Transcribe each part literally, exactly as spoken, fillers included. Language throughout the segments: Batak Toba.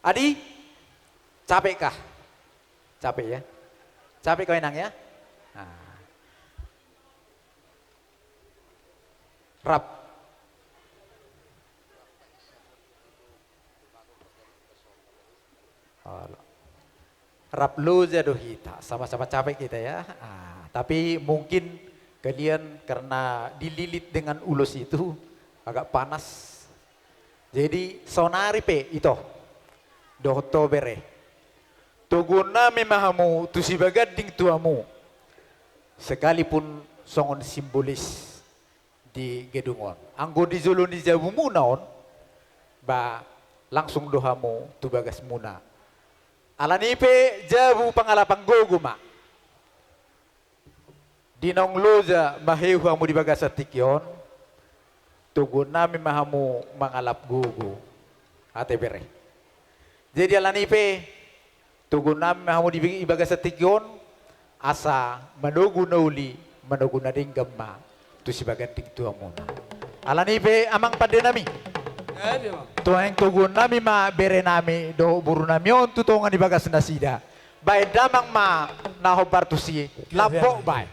Adi, capek kah? Capek ya? Capek kau, Inang, ya? Nah. Rap. Rap loja do hita, sama-sama capek kita ya. Ah, tapi mungkin kalian karena dililit dengan ulos itu agak panas. Jadi saonari pe ito, dohot ho bere, toguon nami ma hamu tu Sibaganding tu hamu, sekalipun songon simbolis di gedung on. Anggo di jolo ni jabumuna on, ba langsung do hamu tu bagasmuna. Alani pe jabu pangalapan gogo ma. Di naung loja maheu hamu di bagasan tingki on, toguon nami ma hamu mangalap gogo. Ate bere. Jadi alani pe, toguon nami ma hamu di bagasan tingki on, asa manogu na uli, manogu na denggan ma tu Sibaganding tu hamuna. Alani pe amang pande nami, eh, memang, tu naeng toguon nami ma bere nami dohot boru nami on tu tonga ni bagas nasida. Baen damang ma na hombar tusi, lambok baen.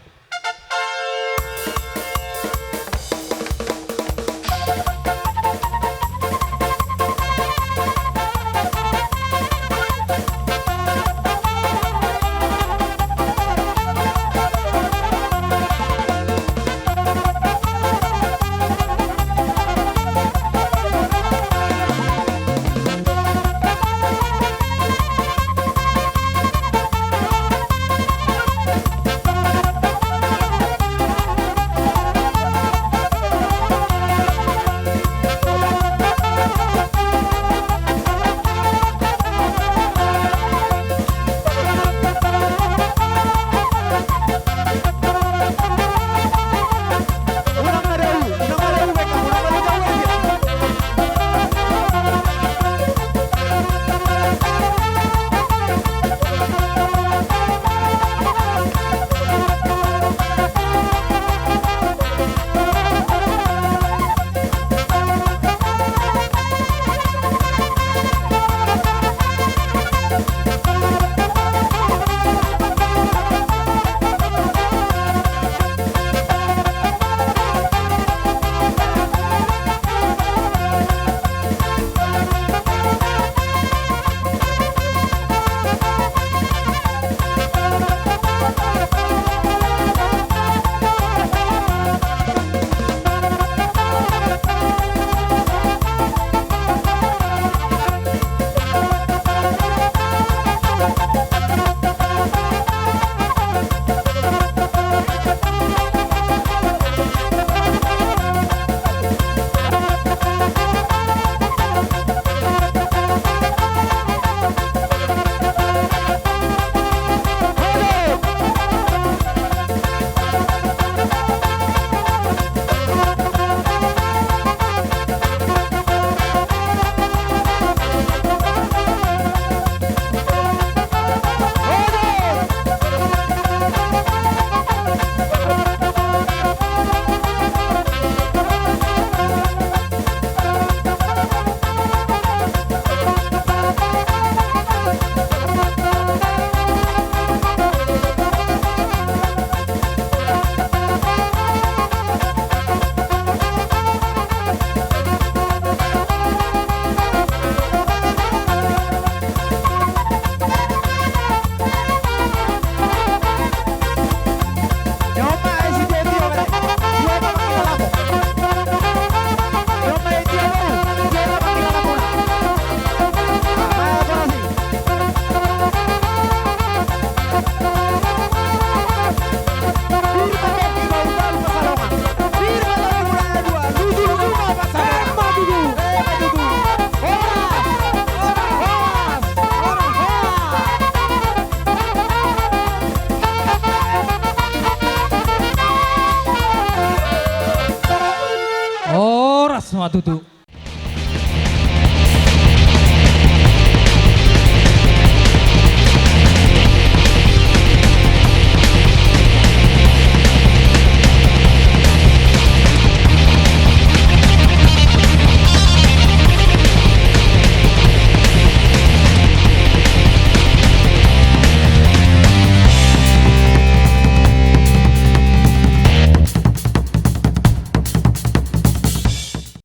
Horas ma tutu.